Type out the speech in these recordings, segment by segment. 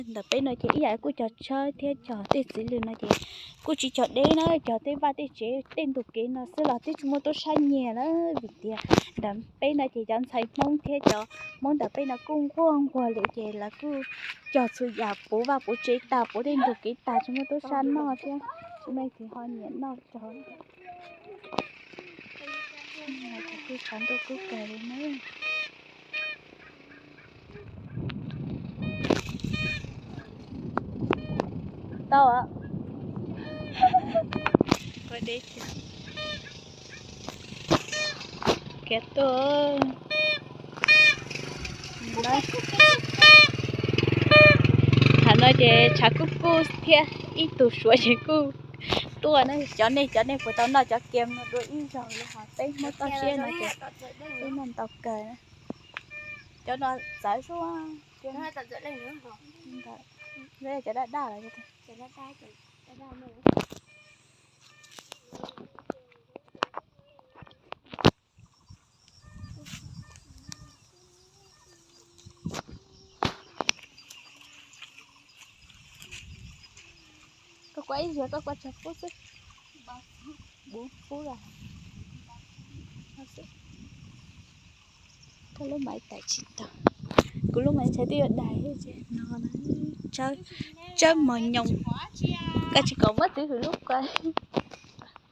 Ntawm peb no ces ib yam kuj cog tshawb thiab cog tej txiv lws no ces kuj tsis cog deb na, cog tej vaj tej tsev tej ntug kev no xwb los twb tsis muaj tub sab nyiag na, vim tias ntawm peb no ces cov ntxhais Hmoob thiab cov Hmoob ntawm peb no kuj nquag nquag lawm ces lawv kuj cog txhua yam puv vaj puv tsev tag puv tej ntug kev tag tsis muaj tub sab noj thiab, tsis muaj leej twg ho nyiam noj rau. Kuj tshav ntuj kub kawg li na. Tau. Khiav tuaj. Thaum no ces tshav kuj kub thiab ib tug suav ces kuj tuaj na. Cov nej cov nej puas tau noj cov kem no dua ib zaug li hos peb Hmoob toj siab no ces peb noj ntau kawg. Cov no txawv suab. Cov daj daj lawm. Koj kua ib zaug koj kua tshav kub xwb. Koj lub maiv tais tsis tau. Kuv lub maiv tais twb yuav dais no. Tsawb mos nyoos. Koj tsis kom muab txiv hwm lub kua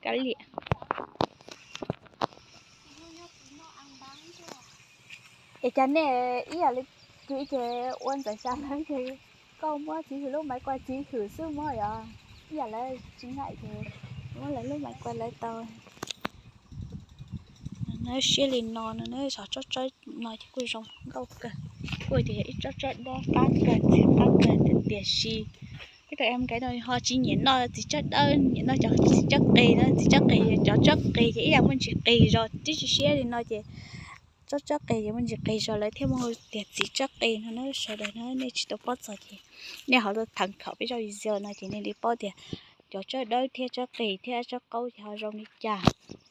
kav liam. Es cas nej ib yam li kuv ces ua ntxawm xya lawm ces koj muab txiv hwm lub maiv kua txiv hwm xwb muab yog ib yam lawv tsis nqa ces muab lawv lub maiv kua lawv tau. Nab siab li no no, tsob tsawb no ces kuj zoo nkauj kawg, kuj tias yog ib tsob tsawb dawb qab kawg ntxim qab kawg tiam sis ib tug em nkawd no ho tsis nyiam noj txiv tsawb dawb, nyiam noj cov txiv tsawb qis na. Txiv tsawb qis, cov tsawb qis ces ib yam muaj ntsis qis zog tib si siab li no ces tsob tsawb qis ces muaj ntsis qis zog lawv thiaj muaj tias txiv tsawb qis no na. Sawv daws na nej tsis tau paub txog ces nej ho tham khom peb zaj video no ces nej li paub tias cov tsawb dawb thiab tsawb qis thiab tsawb qaub ces ho zoo li cas.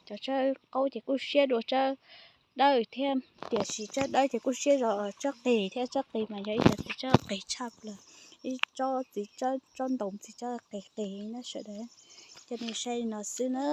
Cov tsawb qaub ces kuj siab dua tsawb dawb thiab, tiam sis tsawb dawb ces kuj siab zog tsawb qis thiab. Tsawb qis mas yog ib cov txiv tsawb qis tshaj plaws, ib tsob txiv tsawb, tsob ntoo txiv tsawb qis qis na sawv daws. Coj nej saib li no xwb na.